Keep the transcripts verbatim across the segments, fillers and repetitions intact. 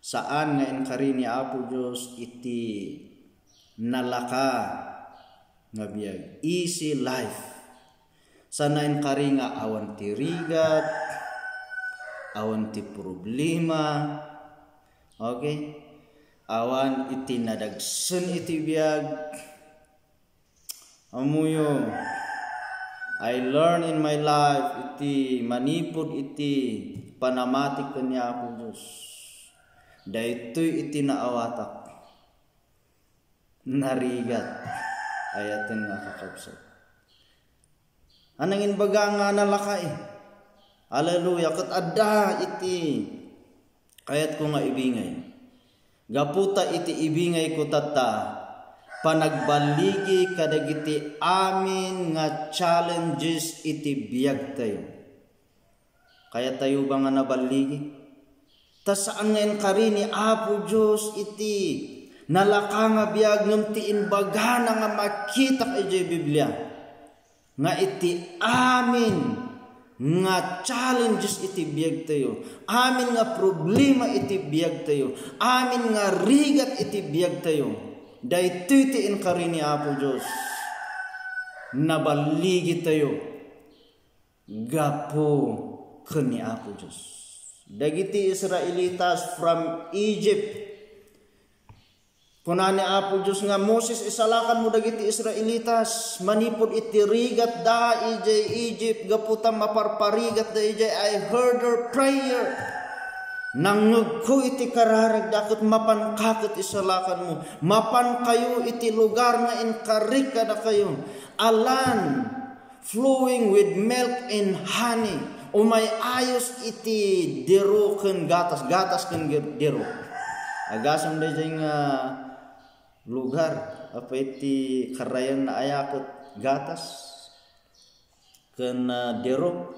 Saan nga inkari ni Apo Dios iti nalaka nga biag, easy life. Saan nga inkari nga awan ti rigat, awan ti problema, okay? Awan iti nadagsen iti biag. Ammoyo, I learn in my life iti manipud iti panamati ken ni Apo Dios. Daytoy iti naawatak. Narigat. Ayaten nga kakabsat. Anang inbaga nga nalaka, eh. Hallelujah. Ket adda iti kayatko nga ibingay. Gapu ta iti ibingayko tatta, panagballigi kadagiti amin nga challenges iti biagtayo. Kayatayo ba nga naballigi? Ta saan nga inkari ni Apo Dios iti nalaka nga biag ngem ti imbagana nga makitak idiay Biblia nga iti amin nga challenges iti biagtayo, amin nga problema iti biagtayo, amin nga rigat iti biagtayo, daytoy ti inkari ni Apo Dios. Naballigitayo gapu ken ni Apo Dios. Dagiti Israelitas from Egypt, kuna ni Apo Dios nga, "Moses, isalakanmo dagiti Israelitas manipud iti rigatda idiay Egypt, gapu ta maparparigatda idiay. I heard their prayer. Nangngegko iti kararagda ket mapanka ket isalakanmo. Mapankayo iti lugar nga inkarik kadakayo, a land flowing with milk and honey." Umay-ayos iti dero ken gatas, gatas ken ger-, dero. Agasem daydiay nga lugar, apay ti karayan na aya ket gatas ken, ah, dero.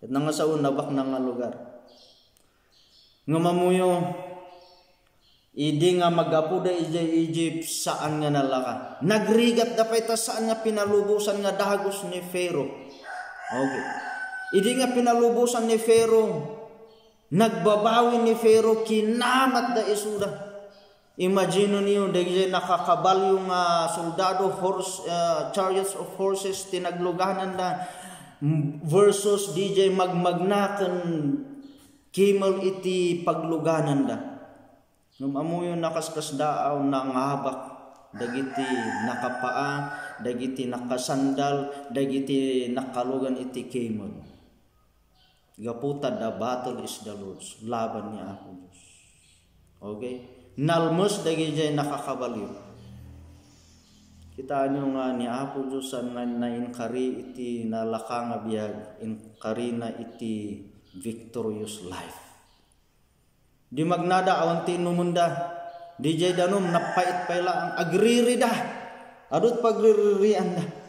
Ket nangasao, nabaknang nga lugar. Ngem ammoyo, idi nga manggapuda idiay Egypt, saan nga nalaka. Nagrigatda pay ta saan nga pinalubosan nga dagus ni Pharaoh. Okay. Idi nga pinalubosan ni Pharaoh, nagbabawi ni Pharaoh, kinamatda isuda. Imagine niyo, dagiti nakakabalyo nga soldado, horse, ah, chariots of horses, ti naglugananda, m-, versus didiay magmagna ken camel iti paglugananda. Ngem ammoyo, nakaskasdaaw, nangabak dagiti nakapaa, dagiti nakasandal, dagiti nakalugan iti camel. Gapu ta the battle is the Lord's, laban ni Apo Dios. Okay? Nalmes dagidiay nakakabalyo. Kitaenyo nga ni Apo Dios saan nga nainkari iti nalaka nga biag, inkarina iti victorious life. Di magnada, awan ti inumenda. Didiay danum, napait pay laeng. Agririda. Adut pagriririanda.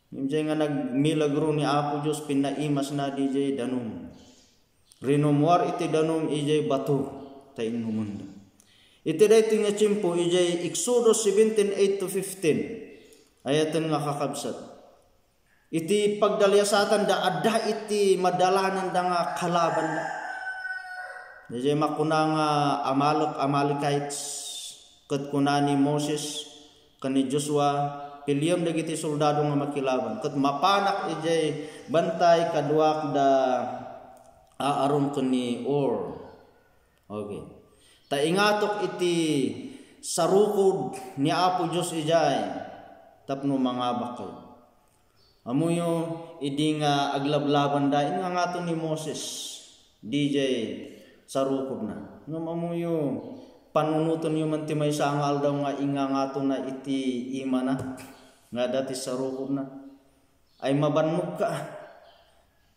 Idiay nga nagmilagro ni Apo Dios, pinnaimasna didiay danum. Rinumuar iti danum idiay bato, ta inumenda. Iti daytoy nga tiempo, idiay Exodus seventeen eight to fifteen, ayaten nga kakabsat. Iti pagdaliasatanda, adda iti madalananda nga kalabanda. Didiay makuna nga Amalek, Amalekites, ket kuna ni Moses ken ni Joshua, "Piliem dagiti soldado nga makilaban, ket mapanak idiay bantay kaduak da Aaron ken ni Hur." Okay. Ta ingatok iti sarukod ni Apo Dios idiay tapno mangabakkayo. Ammoyo, idi nga aglablabanda, ingangato ni Moses didiay sarukodna. Ngem ammoyo, panunotenyo man ti maysa nga aldaw nga ingangatona iti imana nga adda ti sarukodna. Ay, mabannogka.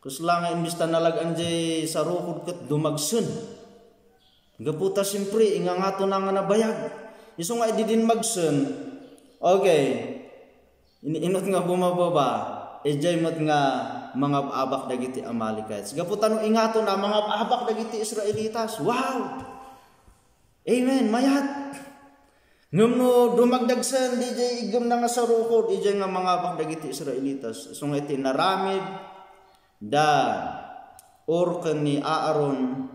Kasla nga imbes ta nalag-an diay sarukod ket dumagsen. Gapu ta, siyempre, ingangatona nga nabayag. Isu nga idi dimmagsen, okay, in-, inut nga bumababa, idiay met nga mangab-abak dagiti Amalekites. Gapu ta no ingatona, mangab-abak dagiti Israelitas. Wow! Amen. Mayat. Ngem no dumagdagsen didiay iggemna nga sarukod, idiay nga mangabak dagiti Israelitas. Isu nga iti naramid da Hur ken ni Aaron,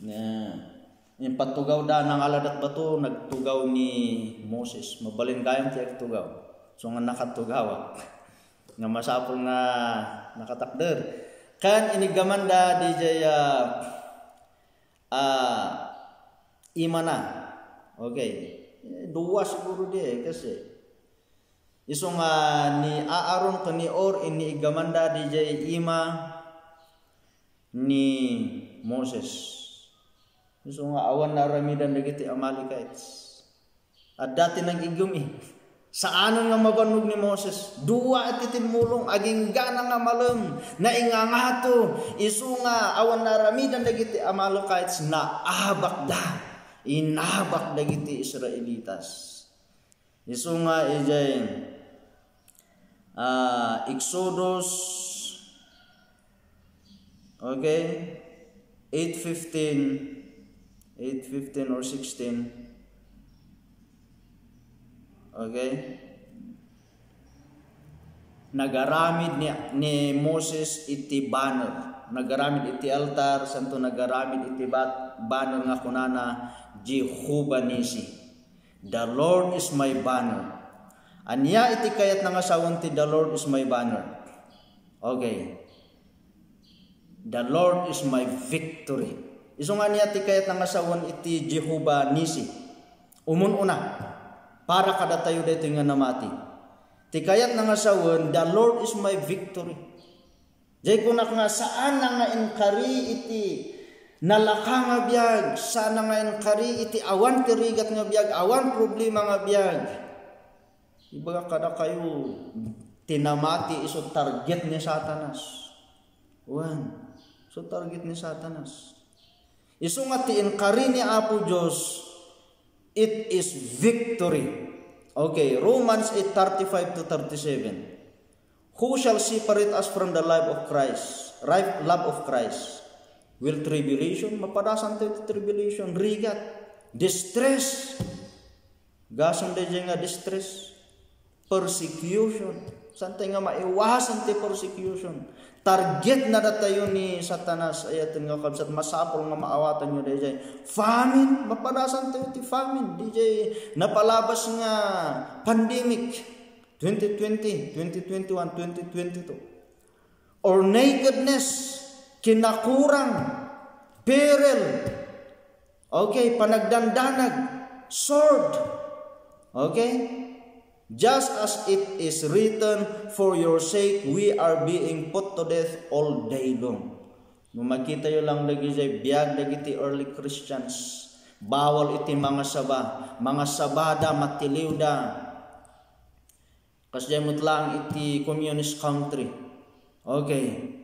nga Impatugawda, nangaladak bato, nagtugaw ni Moses. Mabalin gayam ti agtugaw. So nga nakatugawak. Nga masapul nga nakatakder. Ken iniggamanda diay, ah, ah, imana. Okay. Eh, dua siguro di eh, kasi isu nga ni Aaron ken ni Hur, iniggamanda diay ima ni Moses. Isu nga awan naaramidan dagiti Amalekites. Adda ti nag-iggem eh. Saanen nga mabannog ni Moses. Dua ti timmulong, aginggana nga malem, naingangato. Isu nga awan naaramidan dagiti Amalekites, naabakda. Inabak dagiti Israelitas. Isu nga idiay, ah, Exodus, okay, eight fifteen, eight fifteen or sixteen. Okay? Nagaramid ni, ni Moses iti banner. Nagaramid iti altar, santo nagaramid iti bat-, banner nga kunana, Jehovah Nissi. The Lord is my banner. Ania iti kayatna nga sawen ti "The Lord is my banner"? Okay. "The Lord is my victory." Isu nga ania ti kayatna nga sawen iti Jehovah Nissi? Umun-una, para kadatayo daytoy nga namati. Ti kayatna nga sawen, "The Lord is my victory." Jay kunak nga, saanna nga inkari iti nalaka nga biag, saanna nga inkari iti awan ti rigat nga biag, awan problema nga biag. Ibaga kadakayo, ti namati isu target ni Satanas. Wen, isu target ni Satanas. Isu nga ti inkari ni Apo Dios, it is victory. Okay, Romans eight thirty-five to thirty-seven. "Who shall separate us from the love of Christ?" Right, love of Christ. Will tribulation, mapadasan tayo ti tribulation, rigat, distress. Gasem daydiay nga distress, persecution. Saan tayo nga maiwasan ti persecution? Target na datayo ni Satanas, ayaten nga kabsat, masapul nga maawatanyo daydiay. Famine, mapadasan tayo ti famine. Daydiay napalabas nga pandemic, twenty twenty, twenty twenty-one, twenty twenty-two. Or nakedness, kinakurang, peril, okay, panagdandanag, sword, okay? Just as it is written, "For your sake we are being put to death all day long." No makitayo lang dagiti biag dagiti early Christians, bawal iti mangasaba, mangasabada, matiliwda. Kasdiay met laeng iti communist country. Okay.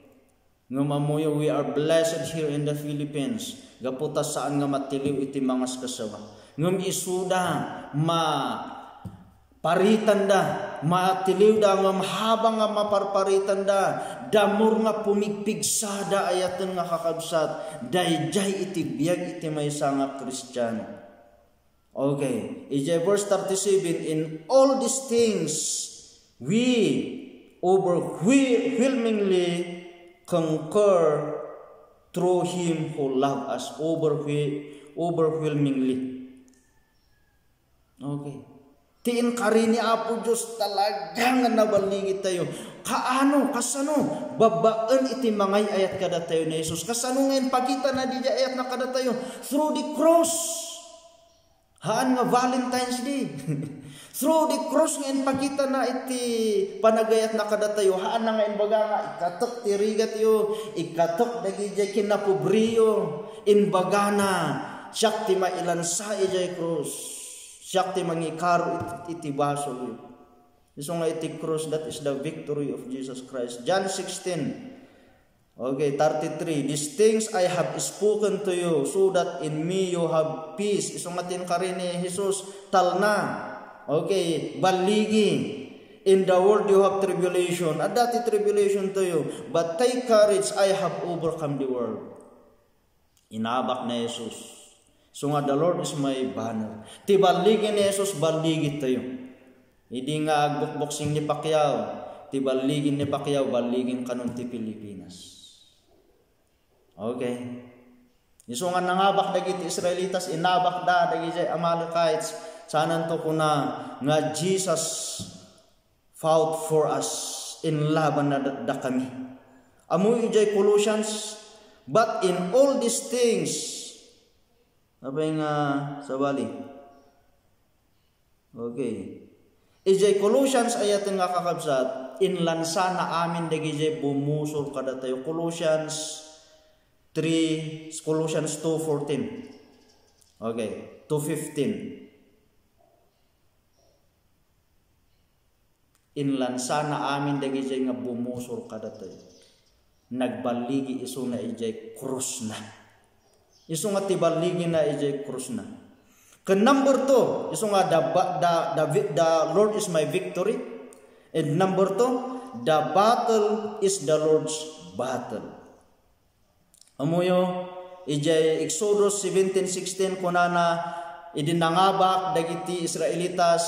Ngem ammoyo, we are blessed here in the Philippines. Gapu ta saan nga matiliw iti mangaskasaba. Ngem isuda, ma-, paritanda, matiliwda, ngem habang nga maparparitanda, damor nga pumigpigsada, ayaten nga kakabsat, daydiay iti biag iti maysa nga Kristiano. Okay, idiay verse thirty-seven, "In all these things, we overwhelmingly conquer through him who loved us." Overwhe-, overwhelmingly. Okay. Ti inkari ni Apo Dios talaga nga naballigi tayo. Kaano, kasano? Babaen iti mangay-ayat kadatayo ni Jesus. Kasano nga impakita na di ayat na kadatayo? Through the cross. Haan nga Valentine's Day. Through the cross nga impakita na iti panagayat na kadatayo. Haan na nga imbaga nga ikatek ti rigatyo, ikatek dagiti kinapobriyo. Imbaga na, siak ti mailansa idiay cross. Siak ti mangikaro it-, iti basolyo. Isu nga iti cross, that is the victory of Jesus Christ. John sixteen, okay, thirty-three, "These things I have spoken to you, so that in me you have peace." Isu nga ti inkari ni Jesus, talna. Okay, balligi. "In the world you have tribulation." Adda ti tribulation to you. "But take courage, I have overcome the world." Inabak ni Jesus. Isu nga, "The Lord is my banner." Ti balligi ni Jesus, balligi tayo. Idi nga agbukboksing ni Pacquiao, ti balligi ni Pacquiao, balligi kanon ti Pilipinas. Okay. Isu nga nangabak dagiti Israelitas, inabakda dagiti Amalekites, sananto kuna nga Jesus fought for us, inlaban na da, da kami. Amu ijay Colossians, but in all these things, apay nga sabali? Okay. Ijay Colossians ayaten nga kakabsat, inlansana amin dagijay bumusor kadatayo. Colossians three, Colossians two fourteen. Okay, two fifteen. Inlansana amin dagijay nga bumusor kadatayo. Nagballigi isuna ijay krusna. Isu nga ti balligina ijay krusna. Ken number two, isu nga the, ba- the, the, vi- the Lord is my victory. And number two, the battle is the Lord's battle. Ammoyo, ijay Exodus seventeen sixteen, kunana, idi nangabak dagiti Israelitas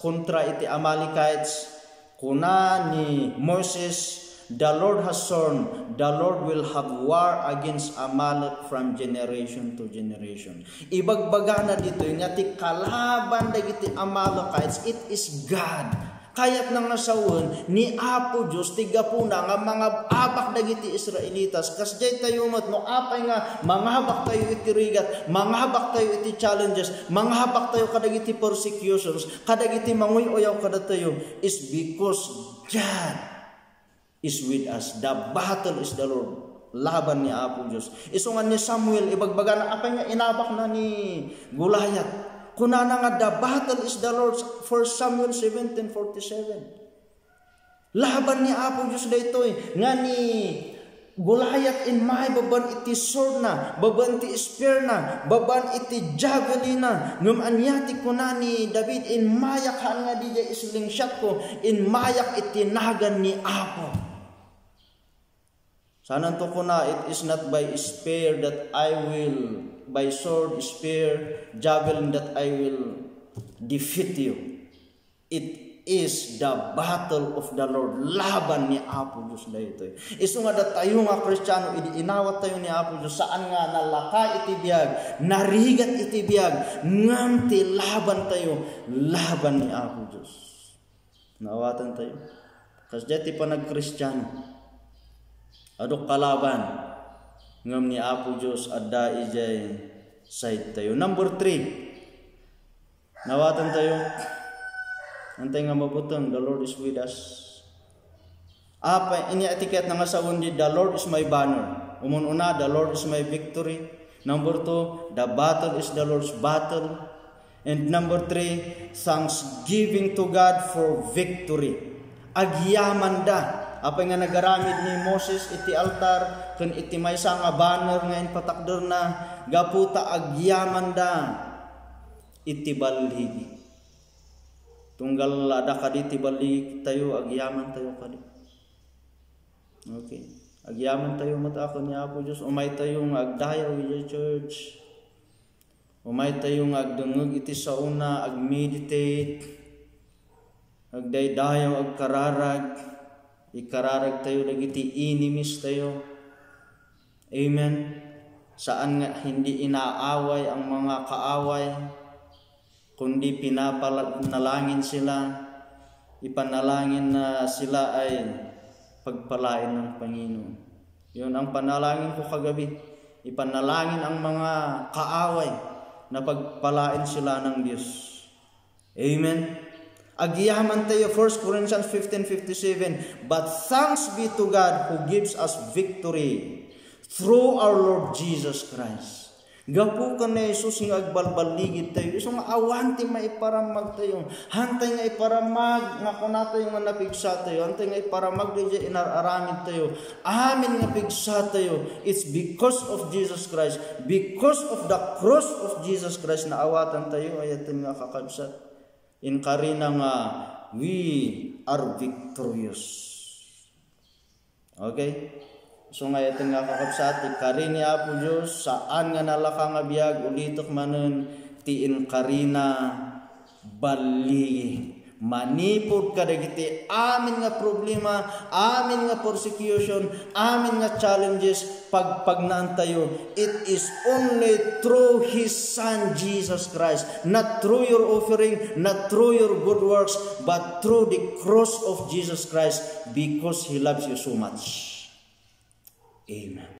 kontra iti Amalekites, kuna ni Moses, "The Lord has sworn, the Lord will have war against Amalek from generation to generation." Ibagbagana ditoy nga ti kalaban dagiti Amalekites, it is God. Kayatna nga sawen ni Apo Dios ti gapuna nga mangab-abak dagiti Israelitas. Kasdiay tayo met, no apay nga mangabak tayo iti rigat, mangabak tayo iti challenges, mangabak tayo kadagiti persecutions, kadagiti manguy-uyaw kadatayo, is because God is with us. The battle is the Lord. Laban ni Apo Dios. Isu nga ni Samuel, ibagbagana, apay nga inabakna ni Goliath? Kunana nga, "The battle is the Lord's." First Samuel seventeen forty-seven. Laban ni Apo Dios daytoy, nga ni Goliath immay babaen iti swordna, babaen ti spearna, babaen iti javelinna. Ngem ania ti kuna ni David? "Immayak haan nga diay slingshotko, immayak iti nagan ni Apo." Sananto kuna, "It is not by spear that I will, by sword, spear, javelin that I will defeat you." It is the battle of the Lord. Laban ni Apo Dios daytoy. Isu nga datayo nga Kristiano, idi inawat tayo ni Apo Dios, saan nga nalaka iti biag, narigat iti biag, ngem ti laban tayo, laban ni Apo Dios. Naawatan tayo. Kasdiay ti panagkristiano. Adu kalaban, ngem ni Apo Dios adda idiay side tayo. Number three, naawatan tayo. Antay nga mabuteng, the Lord is with us. Apay, ania ti kayatna nga sawen di, "The Lord is my banner." Umun-una, "The Lord is my victory." Number two, "The battle is the Lord's battle." And number three, "Thanksgiving to God for victory." Agyamanda. Apay nga nagaramid ni Moses iti altar ken iti maysa nga banner nga impatakderna, gapu ta agyamanda iti balligi. Tunggal adda kadi ti balligi tayo, agyaman tayo kadi. Okay. Agyaman tayo met a ken ni Apo Dios, umay tayo nga agdayaw idiay church. Umay tayo nga agdengngeg iti saona, agmeditate, agdaydayaw, agkararag, ikararag tayo dagiti enemies tayo. Amen. Saan nga hindi inaaway ang mga kaaway, kundi pinapala-, nalangin sila, ipanalangin na sila ay pagpalain ng Panginoon. Yun ang panalangin ko kagabi. Ipanalangin ang mga kaaway na pagpalain sila ng Diyos. Amen. Agyaman tayo, First Corinthians fifteen fifty-seven, "But thanks be to God who gives us victory through our Lord Jesus Christ." Gapu ken ni Jesus nga agbalballigid tayo, isu nga awan ti maiparamag tayo. Hantay nga iparamag nga kuna tayo nga napigsa tayo. Hantay nga iparamag daydiay inar-aramid tayo. Amin nga pigsa tayo. It's because of Jesus Christ. Because of the cross of Jesus Christ, naawatan tayo, ayaten nga kakabsat. Inkarina nga, "We are victorious." Okay? So, nga iti nga kakabsat, ti kari ni Apo Dios, saan nga nalaka nga biag, ulitek manen, ti inkarina balligi. Manipud kadagiti amin nga problema, amin nga persecution, amin nga challenges, pagpagnaantayo. It is only through His Son, Jesus Christ. Not through your offering, not through your good works, but through the cross of Jesus Christ, because He loves you so much. Amen.